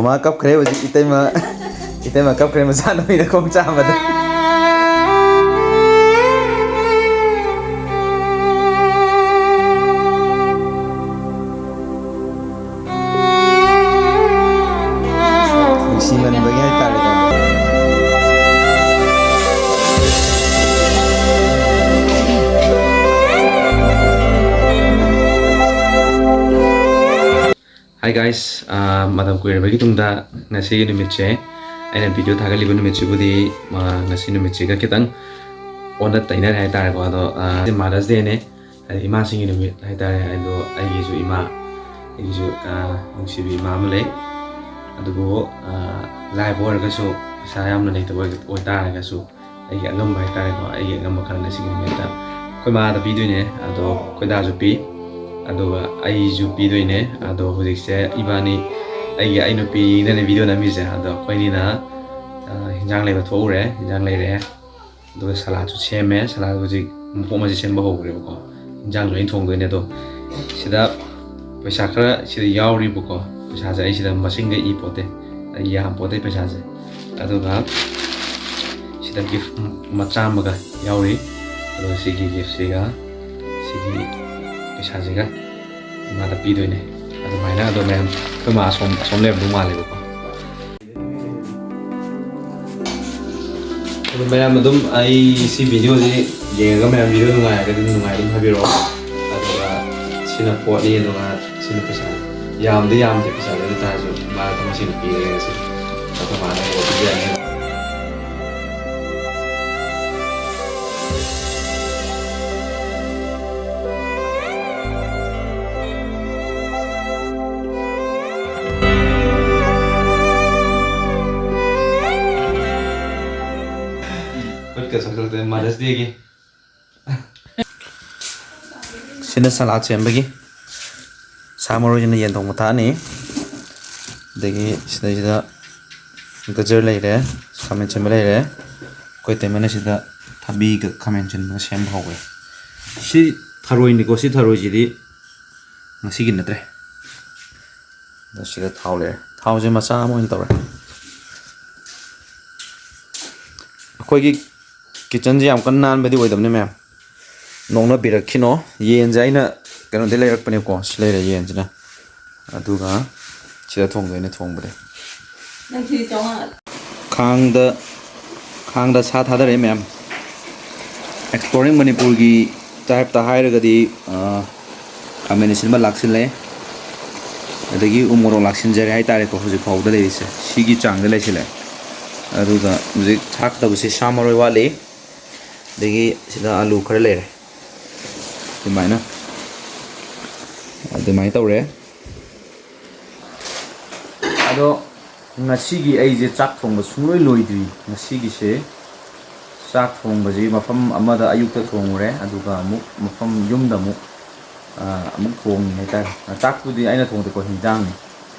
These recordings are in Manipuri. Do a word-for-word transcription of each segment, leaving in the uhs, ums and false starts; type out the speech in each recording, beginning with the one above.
ꯃꯥ ꯀꯞꯈ꯭ꯔꯦ ꯍꯧꯖꯤꯛ, ꯏꯇꯩꯃ꯫ ꯏꯇꯩꯃ ꯀꯞꯈ꯭ꯔꯦ, ꯃꯆꯥꯅꯨꯄꯤꯅ ꯈꯣꯡ ꯆꯥꯝꯕꯗ꯫ ꯅꯨꯡꯁꯤꯃꯟꯕꯒꯤ ꯍꯥꯏꯇꯥꯔꯦꯀꯣ꯫ Hi guys, ꯑꯥ, ꯃꯇꯝ ꯀꯨꯏꯔꯕꯒꯤ ꯇꯨꯡꯗ ꯉꯁꯤꯒꯤ ꯅꯨꯃꯤꯠꯁꯦ, ꯑꯩꯅ video ꯊꯥꯒꯠꯂꯤꯕ ꯅꯨꯃꯤꯠꯁꯤꯕꯨꯗꯤ, ꯑꯥ, ꯉꯁꯤ ꯅꯨꯃꯤꯠꯁꯤꯒ ꯈꯤꯇꯪ ꯑꯣꯟꯅ ꯇꯩꯅꯔꯦ ꯍꯥꯏꯇꯥꯔꯦꯀꯣ꯫ ꯑꯗꯣ, ꯑꯥ, Mother's Dayꯅꯦ, ꯍꯥꯏꯗꯤ ꯏꯃꯥꯁꯤꯡꯒꯤ ꯅꯨꯃꯤꯠ ꯍꯥꯏꯇꯥꯔꯦ꯫ ꯑꯗꯣ ꯑꯩꯒꯤꯁꯨ ꯏꯃꯥ, ꯑꯩꯒꯤꯁꯨ, ꯑꯥ, ꯅꯨꯡꯁꯤꯕꯤ ꯏꯃꯥ ꯑꯃ ꯂꯩ꯫ ꯑꯗꯨꯕꯨ, ꯑꯥ, ꯂꯥꯏꯔꯕ ꯑꯣꯏꯔꯒꯁꯨ, ꯄꯩꯁꯥ ꯌꯥꯝꯅ ꯂꯩꯇꯕ ꯑꯣꯏ-, ꯑꯣꯏꯇꯥꯔꯒꯁꯨ, ꯑꯩꯒꯤ ꯑꯉꯝꯕ ꯍꯥꯏꯇꯥꯔꯦꯀꯣ, ꯑꯩꯒꯤ ꯑꯉꯝꯕ ꯈꯔꯅ ꯁꯤꯒꯤ ꯅꯨꯃꯤꯠꯇ ꯑꯩꯈꯣꯏ ꯃꯥꯗ ꯄꯤꯗꯣꯏꯅꯦ, ꯑꯗꯣ ꯑꯩꯈꯣꯏ ꯗꯥꯁꯨ ꯄꯤ, ꯑꯗꯨꯒ ꯑꯩꯁꯨ ꯄꯤꯗꯣꯏꯅꯦ꯫ ꯑꯗꯣ ꯍꯧꯖꯤꯛꯁꯦ ꯏꯕꯥꯅꯤ, ꯑꯩꯒꯤ, ꯑꯩ ꯅꯨꯄꯤꯅꯅꯦ video ꯅꯝꯃꯤꯁꯦ꯫ ꯑꯗꯣ ꯑꯩꯈꯣꯏꯅꯤꯅ, ꯑ, ꯍꯤꯟꯖꯥꯡ ꯂꯩꯕ ꯊꯣꯛꯎꯔꯦ, ꯍꯤꯟꯖꯥꯡ ꯂꯩꯔꯦ, ꯑꯗꯨꯒ ꯁꯂꯥꯠꯁꯨ ꯁꯦꯝꯃꯦ꯫ ꯁꯂꯥꯠ ꯍꯧꯖꯤꯛ ꯃꯄꯣꯠ ꯃꯆꯩ ꯁꯦꯝꯕ ꯍꯧꯈ꯭ꯔꯦꯕꯀꯣ, ꯍꯤꯟꯖꯥꯡꯁꯨ ꯑꯩꯅ ꯊꯣꯡꯗꯣꯏꯅꯦ꯫ ꯑꯗꯣ ꯁꯤꯗ ꯄꯩꯁꯥ ꯈꯔ ꯁꯤꯗ ꯌꯥꯎꯔꯤꯕꯀꯣ, ꯄꯩꯁꯥꯁꯦ ꯑꯩ ꯁꯤꯗ ꯃꯁꯤꯡꯒ ꯏ ꯄꯣꯠꯇꯦ, ꯑꯩ ꯌꯥꯝ ꯄꯣꯠꯇꯦ ꯄꯩꯁꯥꯁꯦ꯫ ꯑꯗꯨꯒ ꯁꯤꯗ gift ꯃꯆꯥ ꯑꯃꯒ ꯌꯥꯎꯔꯤ꯫ ꯑꯗꯣ ꯁꯤꯒꯤ giftꯁꯤꯒ ꯁꯤꯒꯤ ꯄꯩꯁꯥꯁꯤꯒ ꯏꯃꯥꯗ ꯄꯤꯗꯣꯏꯅꯦ꯫ ꯑꯗꯨꯃꯥꯏꯅ ꯑꯗꯣ ꯃꯌꯥꯝ, ꯑꯩꯈꯣꯏ ꯃꯥ ꯑꯁꯣꯝ, ꯑꯁꯣꯝ ꯂꯩꯔꯝꯗꯧ ꯃꯥꯜꯂꯦꯕꯀꯣ꯫ ꯑꯗꯣ ꯃꯌꯥꯝ ꯑꯗꯨꯝ ꯑꯩ ꯁꯤ videoꯁꯤ ꯌꯦꯡꯉꯒ ꯃꯌꯥꯝ video ꯅꯨꯡꯉꯥꯏꯔꯒꯗꯤ ꯅꯨꯡꯉꯥꯏ ꯑꯗꯨꯝ ꯍꯥꯏꯕꯤꯔꯛꯑꯣ꯫ ꯑꯗꯨꯒ ꯁꯤꯅ ꯄꯣꯠꯅꯤ, ꯑꯗꯨꯒ ꯁꯤꯅ ꯄꯩꯁꯥꯅꯤ꯫ ꯌꯥꯝꯗꯤ ꯌꯥꯝꯗꯦ ꯄꯩꯁꯥꯁꯦ, ꯑꯗꯨ ꯇꯥꯔꯁꯨ ꯃꯥꯅ ꯊꯃꯣꯏ ꯁꯦꯡꯅ ꯄꯤꯔꯒꯦ ꯉꯁꯤꯗꯤ꯫ ꯑꯩꯈꯣꯏ ꯃꯥꯅ ꯑꯩ ꯄꯤꯖꯔꯅꯤ꯫ ꯈꯨꯠꯀ ꯁꯣꯛꯆꯜꯂꯛꯇꯅ Mother's Dayꯒꯤ꯫ ꯁꯤꯅ ꯁꯂꯥꯠ ꯁꯦꯝꯕꯒꯤ꯫ ꯁꯥ ꯃꯔꯣꯏꯁꯤꯅ ꯌꯦꯟ ꯊꯣꯡꯕ ꯊꯥꯛꯑꯅꯤ꯫ ꯑꯗꯒꯤ ꯁꯤꯗꯩꯁꯤꯗ ꯒꯖꯔ ꯂꯩꯔꯦ, ꯈꯥꯃꯦꯟ ꯑꯁꯤꯟꯕ ꯂꯩꯔꯦ꯫ ꯑꯩꯈꯣꯏ ꯇꯩꯃꯅ ꯁꯤꯗ ꯊꯕꯤꯒ ꯈꯥꯃꯦꯟ ꯑꯁꯤꯟꯕꯒ ꯁꯦꯝꯕ ꯍꯧꯈ꯭ꯔꯦ꯫ ꯁꯤ ꯊꯔꯣꯏꯅꯤꯀꯣ, ꯁꯤ ꯊꯔꯣꯏꯁꯤꯗꯤ ꯉꯁꯤꯒꯤ ꯅꯠꯇ꯭ꯔꯦ꯫ ꯑꯗꯣ ꯁꯤꯗ ꯊꯥꯎ ꯂꯩꯔꯦ꯫ ꯊꯥꯎꯁꯦ ꯃꯆꯥ ꯑꯃ ꯑꯣꯏꯅ ꯇꯧꯔꯦ꯫ ꯑꯩꯈꯣꯏꯒꯤ ꯀꯤꯠꯆꯟꯁꯦ ꯌꯥꯝ ꯀꯟꯅ ꯅꯥꯟꯕꯗꯤ ꯑꯣꯏꯗꯕꯅꯤ ꯃꯌꯥꯝ, ꯅꯣꯛꯅꯕꯤꯔꯛꯈꯤꯅꯣ꯫ ꯌꯦꯟꯁꯦ ꯑꯩꯅ ꯀꯩꯅꯣꯗꯩ ꯂꯩꯔꯛꯄꯅꯦꯀꯣ, ꯁꯤ ꯂꯩꯔꯦ ꯌꯦꯟꯁꯤꯅ꯫ ꯑꯗꯨꯒ ꯁꯤꯗ ꯊꯣꯡꯗꯣꯏꯅꯦ ꯊꯣꯡꯕꯗꯤ꯫ ꯅꯪ ꯁꯤꯗꯤ ꯆꯥꯝꯃꯉꯥ꯫ ꯈꯥꯡꯗ, ꯈꯥꯡꯗ ꯁꯥ ꯊꯥꯗꯔꯛꯑꯦ ꯃꯌꯥꯝ꯫ Exploring ꯃꯅꯤꯄꯨꯔꯒꯤ type ꯇ ꯍꯥꯏꯔꯒꯗꯤ, ꯑ, ꯈꯥꯃꯦꯟ ꯑꯁꯤꯟꯕ ꯂꯥꯛꯁꯤꯜꯂꯦ, ꯑꯗꯒꯤ ꯎ ꯃꯣꯔꯣꯛ ꯂꯥꯛꯁꯤꯟꯖꯔꯦ ꯍꯥꯏꯇꯥꯔꯦꯀꯣ꯫ ꯍꯧꯖꯤꯛ ꯐꯥꯎꯕꯗ ꯂꯩꯔꯤꯁꯦ ꯁꯤꯒꯤ ꯆꯥꯡꯗ ꯂꯩꯁꯤꯜꯂꯦ꯫ ꯑꯗꯨꯒ ꯍꯧꯖꯤꯛ ꯊꯥꯛꯀꯗꯕꯁꯦ ꯁꯥ ꯃꯔꯣꯏ ꯋꯥꯠꯂꯤ, ꯑꯗꯒꯤ ꯁꯤꯗ ꯑꯂꯨ ꯈꯔ ꯂꯩꯔꯦ꯫ ꯑꯗꯨꯃꯥꯏꯅ, ꯑꯗꯨꯃꯥꯏꯅ ꯇꯧꯔꯦ꯫ ꯑꯗꯣ ꯉꯁꯤꯒꯤ ꯑꯩꯁꯦ ꯆꯥꯛ ꯊꯣꯡꯕ ꯁꯨꯡꯂꯣꯏ ꯂꯣꯏꯗ꯭ꯔꯤ꯫ ꯉꯁꯤꯒꯤꯁꯦ ꯆꯥꯛ ꯊꯣꯡꯕꯁꯤ ꯃꯐꯝ ꯑꯃꯗ ꯑꯌꯨꯛꯇ ꯊꯣꯡꯉꯨꯔꯦ, ꯑꯗꯨꯒ ꯑꯃꯨꯛ ꯃꯐꯝ ꯌꯨꯝꯗ ꯑꯃꯨꯛ, ꯑ, ꯑꯃꯨꯛ ꯊꯣꯡꯉꯤ ꯍꯥꯏꯇꯥꯔꯦ꯫ ꯆꯥꯛꯄꯨꯗꯤ ꯑꯩꯅ ꯊꯣꯡꯗꯦꯀꯣ, ꯍꯤꯟꯖꯥꯡꯅꯤ꯫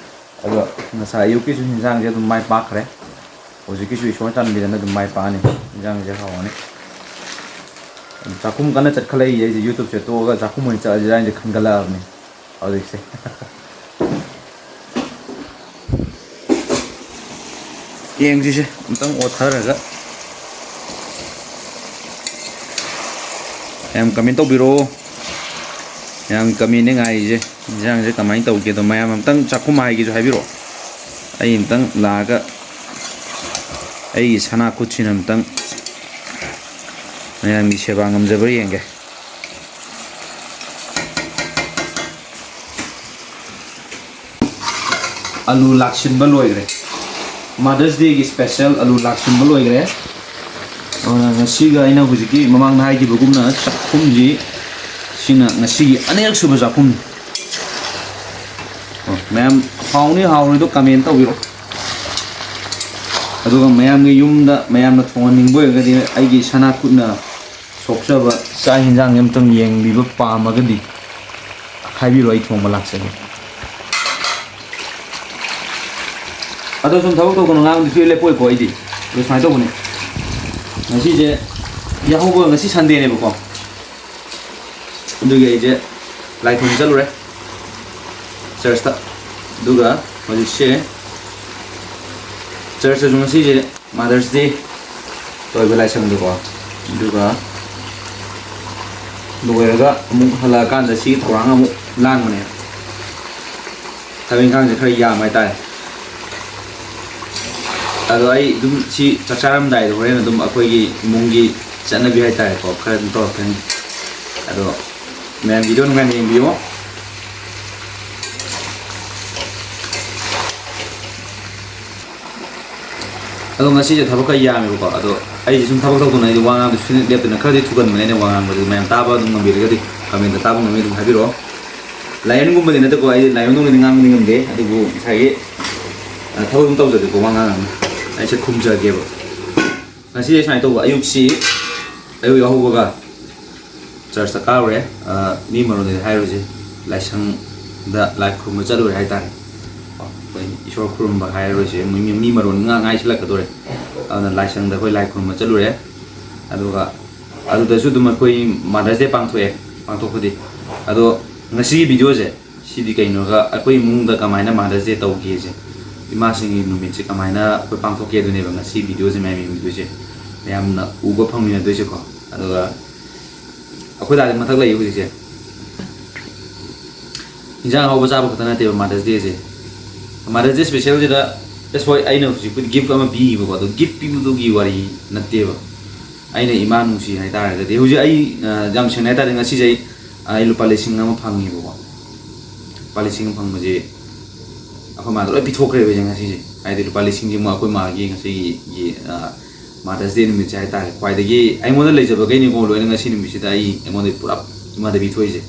ꯑꯗꯣ ꯉꯁꯥꯏ ꯑꯌꯨꯛꯀꯤꯁꯨ ꯍꯤꯟꯖꯥꯡꯁꯦ ꯑꯗꯨꯝ ꯃꯥꯏ ꯄꯥꯛꯈ꯭ꯔꯦ꯫ ꯍꯧꯖꯤꯛꯀꯤꯁꯨ ꯏꯁꯣꯔ ꯆꯥꯟꯕꯤꯗꯅ ꯑꯗꯨꯝ ꯃꯥꯏ ꯄꯥꯛꯑꯅꯤ꯫ ꯍꯤꯟꯖꯥꯡꯁꯦ ꯍꯥꯎꯔꯅꯤ꯫ ꯆꯥꯛꯈꯨꯝ ꯀꯟꯅ ꯆꯠꯈꯠꯂꯛꯏ ꯑꯩꯁꯦ, YouTube ꯁꯦ ꯇꯣꯛꯑꯒ ꯆꯥꯛꯈꯨꯝ ꯑꯣꯏꯅ ꯆꯠꯂꯁꯤꯔꯥ ꯍꯥꯏꯅ ꯈꯟꯒꯠꯂꯛꯑꯕꯅꯤ ꯍꯧꯖꯤꯛꯁꯦ꯫ ꯌꯦꯡꯁꯤꯁꯦ ꯑꯝꯇꯪ ꯑꯣꯠꯊꯔꯒ꯫ ꯃꯌꯥꯝ comment ꯇꯧꯕꯤꯔꯛꯑꯣ꯫ ꯃꯌꯥꯝ comment ꯅꯦ ꯉꯥꯏꯔꯤꯁꯦ꯫ ꯏꯟꯖꯥꯡꯁꯦ ꯀꯃꯥꯏꯅ ꯇꯧꯒꯦꯗꯣ ꯃꯌꯥꯝ ꯑꯝꯇꯪ ꯆꯥꯛꯈꯨꯝ ꯍꯥꯏꯒꯦꯁꯨ ꯍꯥꯏꯕꯤꯔꯛꯑꯣ꯫ ꯑꯩ ꯑꯝꯇꯪ ꯂꯥꯛꯑꯒ ꯑꯩꯒꯤ ꯁꯅꯥ ꯈꯨꯠꯁꯤꯅ ꯑꯝꯇꯪ ꯃꯌꯥꯝꯒꯤ ꯁꯦꯕꯥ ꯉꯝꯖꯕ꯭ꯔꯥ ꯌꯦꯡꯒꯦ꯫ ꯑꯂꯨ ꯂꯥꯛꯁꯤꯟꯕ ꯂꯣꯏꯈ꯭ꯔꯦ꯫ Mother's Day ꯒꯤ special ꯑꯂꯨ ꯂꯥꯛꯁꯤꯟꯕ ꯂꯣꯏꯈ꯭ꯔꯦ꯫ ꯑꯗꯨꯅ ꯉꯁꯤꯒ ꯑꯩꯅ ꯍꯧꯖꯤꯛꯀꯤ ꯃꯃꯥꯡꯗ ꯍꯥꯏꯈꯤꯕꯒꯨꯝꯅ ꯆꯥꯛꯈꯨꯝꯁꯤ, ꯁꯤꯅ ꯉꯁꯤꯒꯤ ꯑꯅꯤꯔꯛ ꯁꯨꯕ ꯆꯥꯛꯈꯨꯝꯅꯤ꯫ ꯑꯣ, ꯃꯌꯥꯝ ꯍꯥꯎꯅꯤ ꯍꯥꯎꯔꯣꯏꯗꯣ comment ꯇꯧꯕꯤꯔꯣ꯫ ꯑꯗꯨꯒ ꯃꯌꯥꯝꯒꯤ ꯌꯨꯝꯗ ꯃꯌꯥꯝꯅ ꯊꯣꯡꯍꯟꯅꯤꯡꯕ ꯑꯣꯏꯔꯒꯗꯤ ꯑꯩꯒꯤ ꯁꯅꯥ ꯈꯨꯠꯅ ꯁꯣꯛꯆꯕ ꯆꯥꯛ ꯌꯦꯟꯁꯥꯡꯁꯦ ꯑꯝꯇꯪ ꯌꯦꯡꯕꯤꯕ ꯄꯥꯝꯃꯒꯗꯤ ꯍꯥꯏꯕꯤꯔꯣ, ꯑꯩ ꯊꯣꯡꯕ ꯂꯥꯛꯆꯒꯦ꯫ ꯑꯗꯣ ꯁꯨꯝ ꯊꯕꯛ ꯇꯧꯗꯅ ꯉꯥꯡꯕꯗꯤ ꯁꯨꯡꯂꯦꯞ ꯂꯦꯞꯄꯣꯏꯀꯣ ꯑꯩꯗꯤ꯫ ꯑꯗꯣ ꯁꯨꯃꯥꯏꯅ ꯇꯧꯕꯅꯦ, ꯉꯁꯤꯁꯦ ꯌꯥꯍꯧꯕ, ꯉꯁꯤ Sunday ꯅꯦꯕꯀꯣ, ꯑꯗꯨꯒꯤ ꯑꯩꯁꯦ ꯂꯥꯏ ꯈꯨꯔꯨꯝ ꯆꯠꯂꯨꯔꯦ church ꯇ꯫ ꯑꯗꯨꯒ ꯍꯧꯖꯤꯛꯁꯦ ꯆꯔꯆꯇꯁꯨ ꯉꯁꯤꯁꯦ Mother's Day ꯇꯧꯔꯤꯕ ꯂꯥꯏꯁꯪꯗꯀꯣ꯫ ꯑꯗꯨꯒ ꯂꯣꯏꯔꯒ ꯑꯃꯨꯛ ꯍꯜꯂꯛꯑꯀꯥꯟꯗ ꯁꯤꯒꯤ ꯊꯧꯔꯥꯡ ꯑꯃꯨꯛ ꯂꯥꯡꯕꯅꯦ꯫ ꯊꯕꯛ ꯏꯪꯈꯥꯡꯁꯦ ꯈꯔ ꯌꯥꯝꯕ ꯍꯥꯏꯇꯥꯔꯦ꯫ ꯑꯗꯣ ꯑꯩ ꯑꯗꯨꯝ ꯁꯤ ꯆꯥꯛ ꯆꯥꯔꯝꯗꯥꯏꯗ ꯍꯣꯔꯦꯟ ꯑꯗꯨꯝ ꯑꯩꯈꯣꯏꯒꯤ ꯏꯃꯨꯡꯒꯤ ꯆꯠꯅꯕꯤ ꯍꯥꯏꯇꯥꯔꯦꯀꯣ, ꯈꯔ ꯑꯗꯨꯝ ꯇꯧꯔꯛꯀꯅꯤ꯫ ꯑꯗꯣ ꯃꯌꯥꯝ video ꯅꯨꯡꯉꯥꯏꯅ ꯌꯦꯡꯕꯤꯌꯣ꯫ ꯑꯗꯣ ꯉꯁꯤꯁꯦ ꯊꯕꯛ ꯈꯔ ꯌꯥꯝꯃꯦꯕꯀꯣ꯫ ꯑꯗꯣ ꯑꯩꯁꯦ ꯁꯨꯝ ꯊꯕꯛ ꯇꯧꯗꯅ ꯑꯩꯗꯤ ꯋꯥ ꯉꯥꯡꯕꯗ ꯁꯨꯡꯂꯦꯞ ꯂꯦꯞꯇꯅ ꯈꯔꯗꯤ ꯊꯨꯒꯟꯕꯅꯦ꯫ ꯑꯩꯅ ꯋꯥ ꯉꯥꯡꯕꯗꯨ ꯃꯌꯥꯝ ꯇꯥꯕ ꯑꯗꯨꯝ ꯉꯝꯕꯤꯔꯒꯗꯤ comment ꯇꯥꯕ ꯉꯝꯃꯤ ꯑꯗꯨꯝ ꯍꯥꯏꯕꯤꯔꯛꯑꯣ꯫ Lionꯒꯨꯝꯕꯗꯤ ꯅꯠꯇꯦꯀꯣ, ꯑꯩꯗꯤ lionꯗꯧꯅꯗꯤ ꯉꯥꯡꯕꯗꯤ ꯉꯝꯗꯦ꯫ ꯑꯗꯨꯕꯨ ꯉꯁꯥꯏꯒꯤ, ꯑ, ꯊꯕꯛ ꯑꯗꯨꯝ ꯇꯧꯖꯒꯦꯀꯣ, ꯋꯥ ꯉꯥꯡꯉꯒ ꯑꯩꯁꯦ ꯈꯨꯝꯖꯒꯦꯕ꯫ ꯉꯁꯤꯁꯦ ꯁꯨꯃꯥꯏꯅ ꯇꯧꯕ, ꯑꯌꯨꯛꯁꯤ, ꯑꯌꯨꯛ ꯌꯥꯍꯧꯕꯒ ꯆꯔꯆꯇ ꯀꯥꯔꯨꯔꯦ꯫ ꯑ, ꯃꯤ ꯃꯔꯣꯟꯗꯗꯤ ꯍꯥꯏꯔꯣꯏꯁꯦ, ꯂꯥꯏꯁꯪꯗ ꯂꯥꯏ ꯈꯨꯔꯨꯝꯕ ꯆꯠꯂꯨꯔꯦ ꯍꯥꯏꯇꯥꯔꯦ꯫ ꯑꯩꯈꯣꯏ ꯏꯁꯣꯔ ꯈꯨꯔꯨꯝꯕ ꯍꯥꯏꯔꯣꯏꯁꯦ, ꯃꯤ, ꯃꯤ, ꯃꯤ ꯃꯔꯣꯟ ꯉꯥ ꯉꯥꯏꯁꯤꯜꯂꯛꯀꯗꯣꯔꯦ꯫ ꯑꯗꯨꯅ ꯂꯥꯏꯁꯪꯗ ꯑꯩꯈꯣꯏ ꯂꯥꯏ ꯈꯨꯔꯨꯝꯕ ꯆꯠꯂꯨꯔꯦ꯫ ꯑꯗꯨꯒ ꯑꯗꯨꯗꯁꯨ ꯑꯗꯨꯝ ꯑꯩꯈꯣꯏ Mother's Day ꯄꯥꯡꯊꯣꯛꯑꯦ, ꯄꯥꯡꯊꯣꯛꯄꯗꯤ꯫ ꯑꯗꯣ ꯉꯁꯤꯒꯤ videoꯁꯦ, ꯁꯤꯗꯤ ꯀꯩꯅꯣꯒ, ꯑꯩꯈꯣꯏ ꯏꯃꯨꯡꯗ ꯀꯃꯥꯏꯅ Mother's Day ꯇꯧꯒꯦꯁꯦ, ꯏꯃꯥꯁꯤꯡꯒꯤ ꯅꯨꯃꯤꯠꯁꯦ ꯀꯃꯥꯏꯅ ꯑꯩꯈꯣꯏ ꯄꯥꯡꯊꯣꯛꯀꯦ ꯑꯗꯨꯅꯦꯕ ꯉꯁꯤ videoꯁꯦ ꯃꯌꯥꯝ ꯌꯦꯡꯕꯤꯗꯣꯏꯁꯦ, ꯃꯌꯥꯝꯅ ꯎꯕ ꯐꯪꯃꯤꯟꯅꯗꯣꯏꯁꯦꯀꯣ꯫ ꯑꯗꯨꯒ ꯑꯩꯈꯣꯏ ꯗꯥꯗꯤ ꯃꯊꯛ ꯂꯩꯌꯦ ꯍꯧꯖꯤꯛꯁꯦ꯫ ꯏꯟꯖꯥꯡ ꯑꯍꯥꯎꯕ ꯆꯥꯕ ꯈꯛꯇ ꯅꯠꯇꯦꯕ Mother's Dayꯁꯦ꯫ Mother's Day specialꯁꯤꯗ, ꯑꯁ, ꯍꯣꯏ, ꯑꯩꯅ ꯍꯧꯖꯤꯛꯄꯨꯗꯤ gift ꯑꯃ ꯄꯤꯈꯤꯕꯀꯣ, ꯑꯗꯣ gift ꯄꯤꯕꯗꯨꯒꯤ ꯋꯥꯔꯤ ꯅꯠꯇꯦꯕ꯫ ꯑꯩꯅ ꯏꯃꯥ ꯅꯨꯡꯁꯤ ꯍꯥꯏꯇꯥꯔꯒꯗꯤ, ꯍꯧꯖꯤꯛ ꯑꯩ, ꯑ, ꯌꯥꯝ ꯁꯦꯡꯅ ꯍꯥꯏꯇꯥꯔꯗꯤ, ꯉꯁꯤꯁꯦ ꯑꯩ, ꯑ, ꯑꯩ ꯂꯨꯄꯥ ꯂꯤꯁꯤꯡ ꯑꯃ ꯐꯪꯉꯦꯕꯀꯣ꯫ ꯂꯨꯄꯥ ꯂꯤꯁꯤꯡ ꯑꯃ ꯐꯪꯕꯁꯦ ꯑꯩꯈꯣꯏ ꯃꯥꯗ ꯂꯣꯏ ꯄꯤꯊꯣꯛꯈ꯭ꯔꯦꯕ ꯑꯩꯁꯦ ꯉꯁꯤꯁꯦ꯫ ꯍꯥꯏꯗꯤ ꯂꯨꯄꯥ ꯂꯤꯁꯤꯡꯁꯤꯃ ꯑꯩꯈꯣꯏ ꯃꯥꯒꯤ ꯉꯁꯤꯒꯤ, ꯑ, Mother's Day ꯅꯨꯃꯤꯠꯁꯦ ꯍꯥꯏꯇꯥꯔꯦ, ꯈ꯭ꯋꯥꯏꯗꯒꯤ ꯑꯩꯉꯣꯟꯗ ꯂꯩꯖꯕꯈꯩꯅꯤꯀꯣ ꯂꯣꯏꯅ ꯉꯁꯤ ꯅꯨꯃꯤꯠꯁꯤꯗ ꯑꯩ, ꯑꯩꯉꯣꯟꯗ ꯄꯨꯂꯞ ꯏꯃꯥꯗ ꯄꯤꯊꯣꯛꯏꯁꯦ꯫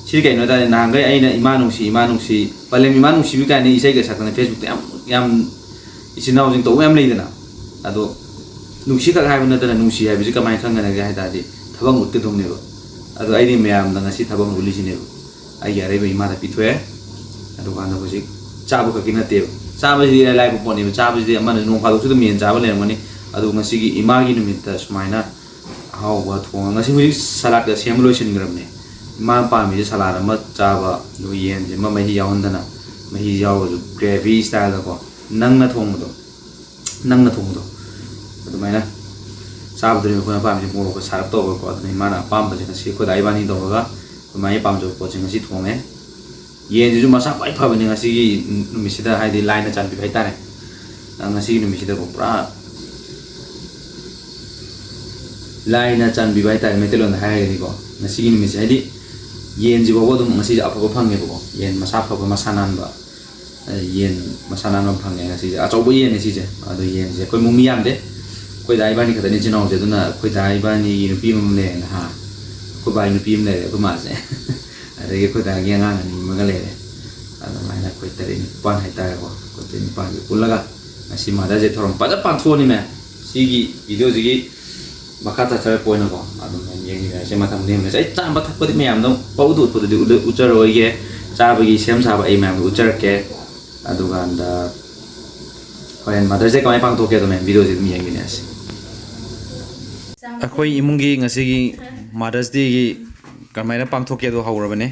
ꯁꯤꯗꯤ ꯀꯩꯅꯣ ꯍꯥꯏ ꯇꯥꯔꯗꯤ, ꯅꯍꯥꯟꯈꯩ ꯑꯩꯅ "ꯏꯃꯥ ꯅꯨꯡꯁꯤ, ꯏꯃꯥ ꯅꯨꯡꯁꯤ", ꯄꯂꯦꯝ "ꯏꯃꯥ ꯅꯨꯡꯁꯤꯕꯤ" ꯀꯥꯏꯅ ꯏꯁꯩꯒ ꯁꯛꯇꯅ Facebookꯇ ꯌꯥꯝ, ꯌꯥꯝ ꯏꯆꯤꯟ ꯏꯅꯥꯎꯁꯤꯡ ꯇꯧꯕ ꯌꯥꯝ ꯂꯩꯗꯅ꯫ ꯑꯗꯣ ꯅꯨꯡꯁꯤꯈꯛ ꯍꯥꯏꯕ ꯅꯠꯇꯅ ꯅꯨꯡꯁꯤ ꯍꯥꯏꯕꯁꯤ ꯀꯃꯥꯏꯅ ꯈꯪꯒꯅꯒꯦ ꯍꯥꯏ ꯇꯥꯔꯗꯤ, ꯊꯕꯛ ꯎꯠꯀꯗꯧꯅꯦꯕ꯫ ꯑꯗꯣ ꯑꯩꯗꯤ ꯃꯌꯥꯝꯗ ꯉꯁꯤ ꯊꯕꯛ ꯎꯠꯂꯤꯁꯤꯅꯦꯕ꯫ ꯑꯩꯒꯤ ꯑꯔꯩꯕ ꯏꯃꯥꯗ ꯄꯤꯊꯣꯛꯑꯦ꯫ ꯑꯗꯨꯀꯥꯟꯗ ꯍꯧꯖꯤꯛ ꯆꯥꯕ ꯈꯛꯀꯤ ꯅꯠꯇꯦꯕ, ꯆꯥꯕꯁꯤꯗꯤ ꯏꯔꯥꯏ ꯂꯥꯏꯕ ꯄꯣꯠꯅꯦꯕ꯫ ꯆꯥꯕꯁꯤꯗꯤ ꯑꯃꯅ ꯅꯣꯡ ꯐꯥꯗꯣꯛꯁꯨ ꯑꯗꯨꯝ ꯌꯦꯟ ꯆꯥꯕ ꯂꯩꯔꯝꯒꯅꯤ꯫ ꯑꯗꯨ ꯉꯁꯤꯒꯤ ꯏꯃꯥꯒꯤ ꯅꯨꯃꯤꯠꯇ ꯁꯨꯃꯥꯏꯅ ꯑꯍꯥꯎꯕ ꯊꯣꯡꯉꯒ, ꯉꯁꯤ ꯍꯧꯖꯤꯛ ꯁꯂꯥꯠꯀ ꯁꯦꯝꯕ ꯂꯣꯏꯁꯤꯟꯈ꯭ꯔꯕꯅꯦ꯫ ꯏꯃꯥꯅ ꯄꯥꯝꯃꯤꯁꯦ ꯁꯂꯥꯠ ꯑꯃ ꯆꯥꯕ, ꯑꯗꯨꯒ ꯌꯦꯟꯁꯤꯃ ꯃꯍꯤ ꯌꯥꯎꯍꯟꯗꯅ, ꯃꯍꯤ ꯌꯥꯎꯔꯁꯨ gravy styleꯗꯀꯣ, ꯅꯪꯅ ꯊꯣꯡꯕꯗꯣ꯫ ꯅꯪꯅ ꯊꯣꯡꯕꯗꯣ ꯑꯗꯨꯃꯥꯏꯅ ꯆꯥꯕꯗꯨꯅꯦꯕ ꯑꯩꯈꯣꯏꯅ ꯄꯥꯝꯃꯤꯁꯦ, ꯃꯣꯔꯣꯛꯀ ꯁꯥꯔꯞ ꯇꯧꯔꯒꯀꯣ꯫ ꯑꯗꯨꯅ ꯏꯃꯥꯅ ꯑꯄꯥꯝꯕꯁꯦ ꯉꯁꯤ ꯑꯩꯈꯣꯏ ꯗꯥ ꯏꯕꯥꯅꯤ ꯇꯧꯔꯒ ꯑꯩꯈꯣꯏ ꯃꯥꯒꯤ ꯄꯥꯝꯖꯕ ꯄꯣꯠꯁꯦ ꯉꯁꯤ ꯊꯣꯡꯉꯦ꯫ ꯌꯦꯟꯁꯤꯁꯨ ꯃꯁꯥ ꯈ꯭ꯋꯥꯏ ꯐꯕꯅꯦ ꯉꯁꯤꯒꯤ ꯅꯨꯃꯤꯠꯁꯤꯗ, ꯍꯥꯏꯗꯤ ꯂꯥꯏꯅ ꯆꯥꯟꯕꯤꯕ ꯍꯥꯏꯇꯥꯔꯦ꯫ ꯉꯁꯤꯒꯤ ꯅꯨꯃꯤꯠꯁꯤꯗꯀꯣ ꯄꯨꯔꯥ ꯂꯥꯏꯅ ꯆꯥꯟꯕꯤꯕ ꯍꯥꯏꯇꯥꯔꯦ, ꯃꯩꯇꯩꯂꯣꯟꯗ ꯍꯥꯏꯔꯒꯗꯤꯀꯣ꯫ ꯉꯁꯤꯒꯤ ꯅꯨꯃꯤꯠꯁꯦ ꯍꯥꯏꯗꯤ ꯌꯦꯟꯁꯤ ꯐꯥꯎꯕ ꯑꯗꯨꯝ ꯉꯁꯤꯁꯦ ꯑꯐꯕ ꯐꯪꯉꯦꯕꯀꯣ, ꯌꯦꯟ ꯃꯁꯥ ꯐꯕ, ꯃꯁꯥ ꯅꯥꯟꯕ, ꯑ, ꯌꯦꯟ ꯃꯁꯥ ꯅꯥꯟꯕ ꯑꯃ ꯐꯪꯉꯦ ꯉꯁꯤꯁꯦ꯫ ꯑꯆꯧꯕ ꯌꯦꯟꯅꯦ ꯁꯤꯁꯦ꯫ ꯑꯗꯣ ꯌꯦꯟꯁꯦ ꯑꯩꯈꯣꯏ ꯏꯃꯨꯡ ꯃꯤ ꯌꯥꯝꯗꯦ, ꯑꯩꯈꯣꯏ ꯗꯥ ꯏꯕꯥꯅꯤ ꯈꯛꯇꯅꯤ ꯏꯆꯤꯟ ꯏꯅꯥꯎꯁꯦ꯫ ꯑꯗꯨꯅ ꯑꯩꯈꯣꯏ ꯗꯥ ꯏꯕꯥꯅꯤꯒꯤ ꯅꯨꯄꯤ ꯑꯃ ꯂꯩꯔꯦ, ꯅꯍꯥ, ꯑꯩꯈꯣꯏ ꯕꯥꯒꯤ ꯅꯨꯄꯤ ꯑꯃ ꯂꯩꯔꯦ, ꯑꯩꯈꯣꯏ ꯃꯥꯁꯦ꯫ ꯑꯗꯒꯤ ꯑꯩꯈꯣꯏ ꯗꯥꯒꯤ ꯑꯉꯥꯡ ꯑꯅꯤ ꯑꯃꯒ ꯂꯩꯔꯦ꯫ ꯑꯗꯨꯃꯥꯏꯅ ꯑꯩꯈꯣꯏ ꯇꯔꯦꯠ ꯅꯤꯄꯥꯟ ꯍꯥꯏꯇꯥꯔꯦꯀꯣ, ꯑꯩꯈꯣꯏ ꯇꯔꯦꯠ ꯅꯤꯄꯥꯟꯁꯦ ꯄꯨꯜꯂꯒ ꯉꯁꯤ ꯃꯥꯗꯔꯁꯦ ꯊꯧꯔꯝ ꯐꯖꯅ ꯄꯥꯡꯊꯣꯛꯑꯅꯤ ꯃꯌꯥꯝ꯫ ꯁꯤꯒꯤ ꯚꯤꯗꯤꯑꯣꯁꯤꯒꯤ ꯃꯈꯥ ꯆꯠꯊꯔꯛꯄ ꯑꯣꯏꯅꯀꯣ ꯑꯗꯨꯝ ꯌꯦꯡꯃꯤꯟꯅꯔꯁꯦ ꯃꯊꯪ ꯃꯊꯪ꯫ ꯑꯩ ꯆꯥꯕ ꯊꯛꯄꯗꯤ ꯃꯌꯥꯝꯗꯣ ꯄꯪꯎꯠ ꯎꯠꯄꯗꯨꯗꯤ ꯎꯠꯂ-, ꯎꯠꯆꯔꯣꯏꯒꯦ꯫ ꯆꯥꯕꯒꯤ ꯁꯦꯝ ꯁꯥꯕ ꯑꯩ ꯃꯌꯥꯝꯗ ꯎꯠꯆꯔꯛꯀꯦ꯫ ꯑꯗꯨꯀꯥꯟꯗ ꯍꯣꯔꯦꯟ ꯃꯥꯗꯔꯁ ꯗꯦ ꯀꯃꯥꯏꯅ ꯄꯥꯡꯊꯣꯛꯀꯦ ꯑꯗꯨꯃꯥꯏꯅ ꯚꯤꯗꯤꯑꯣꯁꯦ ꯑꯗꯨꯝ ꯌꯦꯡꯃꯤꯟꯅꯔꯁꯦ꯫ ꯑꯩꯈꯣꯏ ꯏꯃꯨꯡꯒꯤ ꯉꯁꯤꯒꯤ ꯃꯥꯗꯔꯁ ꯗꯦꯒꯤ ꯀꯃꯥꯏꯅ ꯄꯥꯡꯊꯣꯛꯀꯦꯗꯣ ꯍꯧꯔꯕꯅꯦ꯫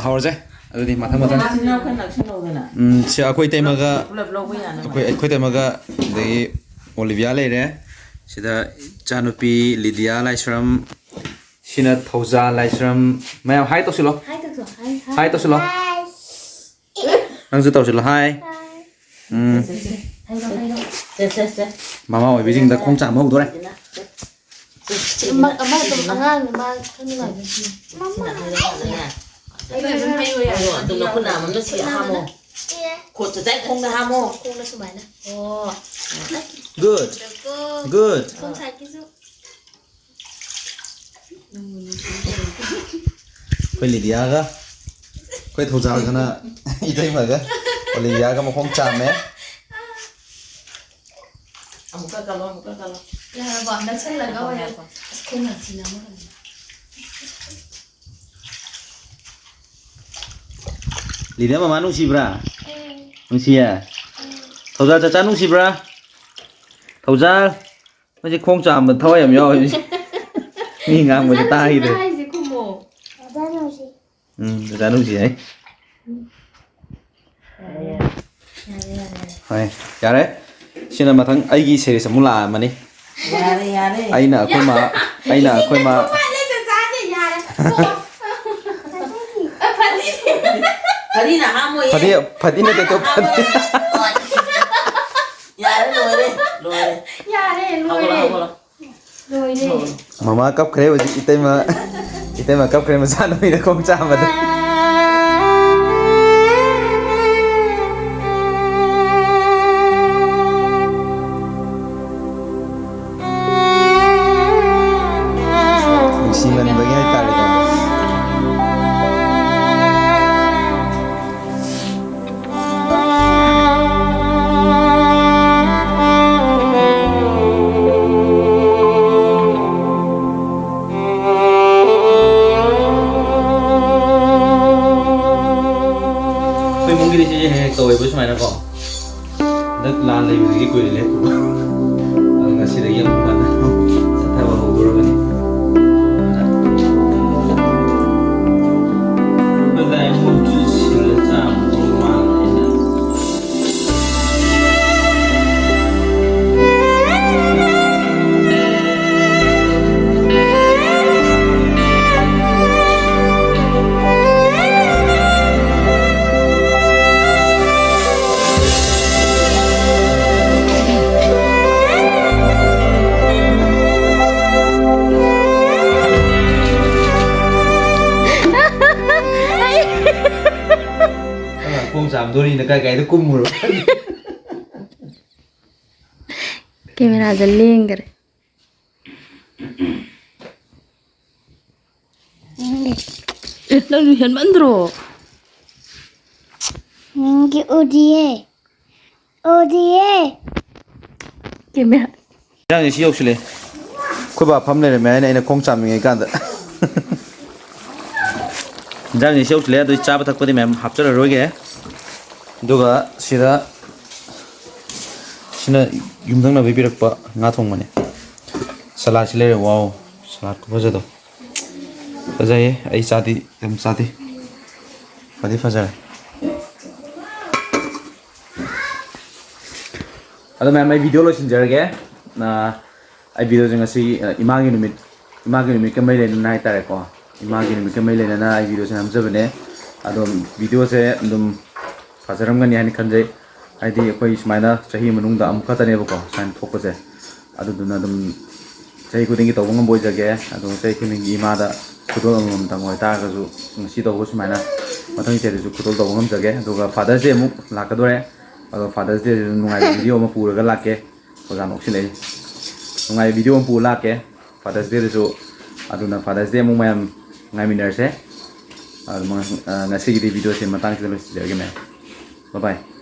ꯍꯧꯔꯁꯦ꯫ ꯑꯗꯨꯗꯤ ꯃꯊꯪ ꯃꯊꯪ꯫ ꯅꯆꯤꯟ ꯅꯅꯥꯎ ꯈꯔ ꯅꯛꯁꯤꯟꯅꯧꯗꯅ꯫ ꯎꯝ, ꯁꯤ ꯑꯩꯈꯣꯏ ꯏꯇꯩꯃꯒ, ꯄꯨꯂꯞ ꯂꯧꯕ ꯌꯥꯅꯕ꯫ ꯑꯩꯈꯣꯏ, ꯑꯩꯈꯣꯏ ꯏꯇꯩꯃꯒ, ꯑꯗꯒꯤ ꯑꯣꯂꯤꯕꯤꯌꯥ ꯂꯩꯔꯦ꯫ ꯁꯤꯗ ꯏꯆꯥꯅꯨꯄꯤ ꯂꯤꯗꯤꯌꯥ ꯂꯥꯏꯁ꯭ꯔꯝ, ꯁꯤꯅ ꯊꯧꯖꯥꯜ ꯂꯥꯏꯁ꯭ꯔꯝ꯫ ꯃꯌꯥꯝ ꯍꯥꯏ ꯇꯧꯁꯤꯜꯂꯣ꯫ ꯍꯥꯏ ꯇꯧꯁꯤꯜꯂꯣ, ꯍꯥꯏ, ꯍꯥꯏ꯫ ꯍꯥꯏ ꯇꯧꯁꯤꯜꯂꯣ꯫ ꯍꯥꯏ꯫ ꯅꯪꯁꯨ ꯇꯧꯁꯤꯜꯂꯣ, ꯍꯥꯏ꯫ ꯍꯥꯏ꯫ ꯎꯝ꯫ ꯁꯦ, ꯁꯦ, ꯁꯦ꯫ ꯍꯥꯏꯔꯣ, ꯍꯥꯏꯔꯣ꯫ ꯁꯦ, ꯁꯦ, ꯁꯦ꯫ ꯃꯃꯥ ꯑꯣꯏꯕꯤꯁꯤꯡꯗ ꯈꯣꯡ ꯆꯥꯝꯕ ꯍꯧꯗꯣꯔꯦ꯫ ꯁꯤꯅ, ꯁꯦ, ꯁꯤꯅ꯫ ꯑꯃ, ꯑꯃ ꯑꯗꯨꯝ ꯑꯉꯥꯡꯅ ꯃꯥ ꯈꯪꯅꯤꯡꯉꯥꯏ꯫ ꯁꯤꯅ ꯍꯥꯏꯔꯒ ꯃꯥꯅꯅꯦ꯫ ꯑꯗꯨꯝ ꯍꯥꯏꯌꯣ, ꯌꯥꯏ꯫ ꯍꯥꯏꯌꯣ, ꯑꯗꯨꯝ ꯅꯈꯨꯠ ꯅꯥꯝꯃꯅ ꯁꯤ ꯍꯥꯝꯃꯣ꯫ ꯈꯨꯠꯁꯦ ꯆꯥꯏ ꯈꯣꯡꯗ ꯍꯥꯝꯃꯣ꯫ ꯈꯣꯡꯗ ꯁꯨꯃꯥꯏꯅ꯫ ꯑꯣ꯫ Good. Good. ꯁꯣꯝ ꯁꯥꯏꯠꯀꯤꯁꯨ꯫ ꯑꯩꯈꯣꯏ ꯂꯤꯗꯤꯌꯥꯒ, ꯑꯩꯈꯣꯏ ꯊꯧꯖꯥꯜꯒꯅ ꯏꯇꯩꯃꯒ ꯑꯣꯂꯤꯕꯤꯌꯥꯒ ꯃꯈꯣꯡ ꯆꯥꯝꯃꯦ꯫ ꯑꯃꯨꯛꯀ ꯀꯜꯂꯣ, ꯑꯃꯨꯛꯀ ꯀꯜꯂꯣ꯫ ꯌꯥꯔꯕꯣ? ꯅꯛꯁꯜꯂꯒ ꯑꯣꯏꯅ꯫ ꯉꯥꯏꯈꯣ, ꯉꯥꯏꯈꯣ꯫ ꯑꯁ, ꯈꯣꯡ ꯌꯥꯝ ꯊꯤꯅ ꯑꯃ ꯂꯩꯔꯦ꯫ ꯂꯤꯗꯤꯌꯥ ꯃꯃꯥ ꯅꯨꯡꯁꯤꯕ꯭ꯔꯥ? ꯎꯝ꯫ ꯅꯨꯡꯁꯤꯌꯦ? ꯎꯝ꯫ ꯊꯧꯖꯥꯜ ꯆꯥꯆꯥ ꯅꯨꯡꯁꯤꯕ꯭ꯔꯥ? ꯊꯧꯖꯥꯜ꯫ ꯃꯁꯤ ꯈꯣꯡ ꯆꯥꯝꯕ ꯊꯋꯥꯏ ꯌꯥꯝ ꯌꯥꯎꯋꯦ꯫ ꯃꯤ ꯉꯥꯡꯕꯁꯦ ꯆꯥꯆꯥ ꯅꯨꯡꯁꯤꯕ꯭ꯔꯥ ꯇꯥꯈꯤꯗ꯭ꯔꯦ꯫ ꯍꯥꯏꯁꯦ ꯈꯨꯝꯃꯣ꯫ ꯆꯥꯆꯥ ꯅꯨꯡꯁꯤ꯫ ꯎꯝ, ꯆꯥꯆꯥ ꯅꯨꯡꯁꯤ ꯍꯥꯏ꯫ ꯌꯥꯔꯦ, ꯌꯥꯔꯦ꯫ ꯌꯥꯔꯦ, ꯌꯥꯔꯦ, ꯌꯥꯔꯦ꯫ ꯍꯣꯏ, ꯌꯥꯔꯦ꯫ ꯁꯤꯅ ꯃꯊꯪ ꯑꯩꯒꯤ series ꯑꯃꯨꯛ ꯂꯥꯛꯑꯝꯃꯅꯤ꯫ ꯌꯥꯔꯦ, ꯌꯥꯔꯦ꯫ ꯑꯩꯅ ꯑꯩꯈꯣꯏ ꯃꯥ, ꯑꯩꯅ ꯑꯩꯈꯣꯏ ꯃꯥ꯫ ꯏꯁꯤꯡꯗ ꯊꯨꯝ ꯍꯥꯞꯂꯦ ꯆꯥꯆꯥꯁꯦ, ꯌꯥꯔꯦ꯫ ꯑ, ꯐꯗꯤ꯫ ꯐꯗꯤꯅ ꯍꯥꯝꯃꯣꯏꯌꯦ꯫ ꯐꯗꯤ, ꯐꯗꯤ ꯅꯠꯇꯦ, ꯇꯣ, ꯐꯗꯤ꯫ ꯌꯥꯔꯦ, ꯂꯣꯏꯔꯦ, ꯂꯣꯏꯔꯦ꯫ ꯌꯥꯔꯦ, ꯂꯣꯏꯔꯦ꯫ ꯍꯧꯒꯠꯂꯣ, ꯍꯧꯒꯠꯂꯣ꯫ ꯂꯣꯏꯔꯦ꯫ ꯃꯃꯥ ꯀꯞꯈ꯭ꯔꯦ ꯍꯧꯖꯤꯛ, ꯏꯇꯩꯃ, ꯏꯇꯩꯃ ꯀꯞꯈ꯭ꯔꯦ ꯃꯆꯥꯅꯨꯄꯤꯅ ꯈꯣꯡ ꯆꯥꯝꯕꯗ꯫ ꯅꯨꯡꯁꯤꯃꯟꯕꯒꯤ ꯍꯥꯏꯇꯥꯔꯦꯀꯣ꯫ ꯑꯩꯈꯣꯏ ꯏꯃꯨꯡꯒꯤꯗꯤ ꯁꯤꯁꯦ ꯍꯦꯛ ꯍꯦꯛ ꯇꯧꯋꯦꯕ ꯁꯨꯃꯥꯏꯅꯀꯣ꯫ ꯍꯟꯗꯛ ꯂꯥꯟ ꯂꯩꯕꯗꯒꯤ ꯀꯨꯏꯔꯦ ꯂꯦꯞꯄꯨꯕ꯫ ꯑꯗꯣ ꯉꯁꯤꯗꯒꯤ ꯑꯃꯨꯛ ꯍꯟꯅ ꯆꯠꯊꯕ ꯍꯧꯗꯣꯔꯕꯅꯤ꯫ ꯑꯉꯥꯡ ꯈꯣꯡ ꯆꯥꯝꯗꯣꯔꯤꯅ ꯀꯥꯏ ꯀꯥꯏꯗ ꯀꯨꯝꯃꯨꯔꯣ? ꯀꯦꯃꯦꯔꯥꯁꯦ ꯂꯦꯡꯈꯔꯦ꯫ ꯑꯦ, ꯅꯪꯁꯨ ꯍꯦꯟꯃꯟꯗ꯭ꯔꯣ? ꯅꯪꯒꯤ ꯎꯗꯤꯌꯦ꯫ ꯎꯗꯤꯌꯦ꯫ ꯀꯦꯃꯦꯔꯥ꯫ ꯏꯟꯖꯥꯡꯁꯦ ꯁꯤ ꯌꯧꯁꯤꯜꯂꯦ꯫ ꯑꯩꯈꯣꯏ ꯕꯥ ꯐꯝ ꯂꯩꯔꯝꯃꯦ ꯍꯥꯏꯅ ꯑꯩꯅ ꯈꯣꯡ ꯆꯥꯝꯃꯤꯉꯩ ꯀꯥꯟꯗ꯫ ꯏꯟꯖꯥꯡꯁꯦ ꯁꯤ ꯌꯧꯁꯤꯜꯂꯦ꯫ ꯑꯗꯨꯗꯤ ꯆꯥꯕ ꯊꯛꯄꯗꯤ ꯃꯌꯥꯝ ꯍꯥꯞꯆꯔꯔꯣꯏꯒꯦ꯫ ꯑꯗꯨꯒ ꯁꯤꯗ ꯁꯤꯅ ꯌꯨꯝꯊꯪꯅꯕꯒꯤ ꯄꯤꯔꯛꯄ ꯉꯥ ꯊꯣꯡꯕꯅꯦ꯫ ꯁꯂꯥꯠꯁꯤ ꯂꯩꯔꯦ꯫ ꯋꯥꯎ, ꯁꯂꯥꯠ ꯈꯨꯐꯖꯗꯣ꯫ ꯐꯖꯩꯌꯦ꯫ ꯑꯩ ꯆꯥꯗꯤ ꯌꯥꯝ ꯆꯥꯗꯦ꯫ ꯐꯗꯤ ꯐꯖꯔꯦ꯫ ꯑꯗꯣ ꯃꯌꯥꯝ, ꯑꯩ ꯚꯤꯗꯤꯑꯣ ꯂꯣꯏꯁꯤꯟꯖꯔꯒꯦ꯫ ꯑ, ꯑꯩ ꯚꯤꯗꯤꯑꯣꯁꯦ ꯉꯁꯤ, ꯑ, ꯏꯃꯥꯒꯤ ꯅꯨꯃꯤꯠ, ꯏꯃꯥꯒꯤ ꯅꯨꯃꯤꯠꯀ ꯃꯔꯤ ꯂꯩꯅꯅ ꯍꯥꯏꯇꯥꯔꯦꯀꯣ, ꯏꯃꯥꯒꯤ ꯅꯨꯃꯤꯠꯀ ꯃꯔꯤ ꯂꯩꯅꯅ ꯑꯩ ꯚꯤꯗꯤꯑꯣꯁꯦ ꯅꯝꯖꯕꯅꯦ꯫ ꯑꯗꯣ ꯚꯤꯗꯤꯑꯣꯁꯦ ꯑꯗꯨꯝ ꯐꯖꯔꯝꯒꯅꯤ ꯍꯥꯏꯅ ꯈꯟꯖꯩ꯫ ꯍꯥꯏꯗꯤ ꯑꯩꯈꯣꯏ ꯁꯨꯃꯥꯏꯅ ꯆꯍꯤ ꯃꯅꯨꯡꯗ ꯑꯃꯨꯛ ꯈꯛꯇꯅꯦꯕꯀꯣ ꯁꯨꯃꯥꯏꯅ ꯊꯣꯛꯄꯁꯦ꯫ ꯑꯗꯨꯗꯨꯅ ꯑꯗꯨꯝ ꯆꯍꯤ ꯈꯨꯗꯤꯡꯒꯤ ꯇꯧꯕ ꯉꯝꯕ ꯑꯣꯏꯖꯒꯦ꯫ ꯑꯗꯨꯒ ꯆꯍꯤ ꯈꯨꯗꯤꯡꯒꯤ ꯏꯃꯥꯗ ꯈꯨꯗꯣꯜ ꯑꯃꯃꯝꯇꯪ ꯑꯣꯏꯇꯥꯔꯒꯁꯨ ꯉꯁꯤ ꯇꯧꯕ ꯁꯨꯃꯥꯏꯅ ꯃꯊꯪ ꯆꯍꯤꯗꯁꯨ ꯈꯨꯗꯣꯜ ꯇꯧꯕ ꯉꯝꯖꯒꯦ꯫ ꯑꯗꯨꯒ Father's Day ꯑꯃꯨꯛ ꯂꯥꯛꯀꯗꯣꯔꯦ꯫ ꯑꯗꯣ Father's Day ꯅꯨꯡꯉꯥꯏꯕ ꯚꯤꯗꯤꯑꯣ ꯑꯃ ꯄꯨꯔꯒ ꯂꯥꯛꯀꯦ꯫ ꯑꯣꯖꯥ ꯅꯣꯛꯁꯤꯜꯂꯛꯏ꯫ ꯅꯨꯡꯉꯥꯏꯕ ꯚꯤꯗꯤꯑꯣ ꯑꯃ ꯄꯨꯔ ꯂꯥꯛꯀꯦ Father's Dayꯗꯁꯨ꯫ ꯑꯗꯨꯅ Father's Day ꯑꯃꯨꯛ ꯃꯌꯥꯝ ꯉꯥꯏꯃꯤꯟꯅꯔꯁꯦ꯫ ꯑꯗꯨ ꯃ-, ꯑ, ꯉꯁꯤꯒꯤꯗꯤ ꯚꯤꯗꯤꯑꯣꯁꯦ ꯃꯇꯥꯡꯁꯤꯗ ꯂꯣꯏꯁꯤꯟꯖꯔꯒꯦ ꯃꯌꯥꯝ꯫ Bye bye꯫